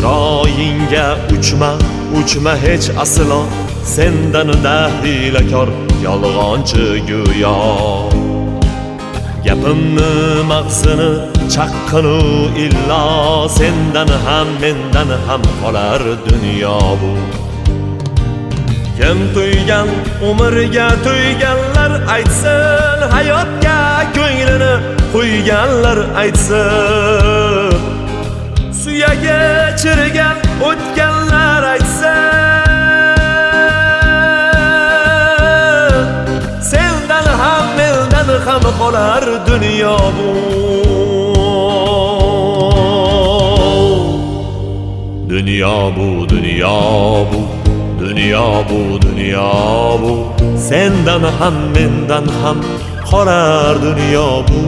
Chiroyingga uchma, uchma hech aslo, sendan da hiylakor yolg'onchi go'yo. Gapimni mag'zini chaqqinu illo, sendan ham mendan ham qolar dunyo bu. Kim to'ygan umrga to'yganlar aytsin, hayotga ko'nglini qo'yganlar aytsin. Suyagi chirigan o'tganlar aytsin, sendan ham mendan ham qolar dunyo bu. Dunyo bu, dunyo bu, dunyo bu, dunyo bu, sendan ham mendan ham qolar dunyo bu.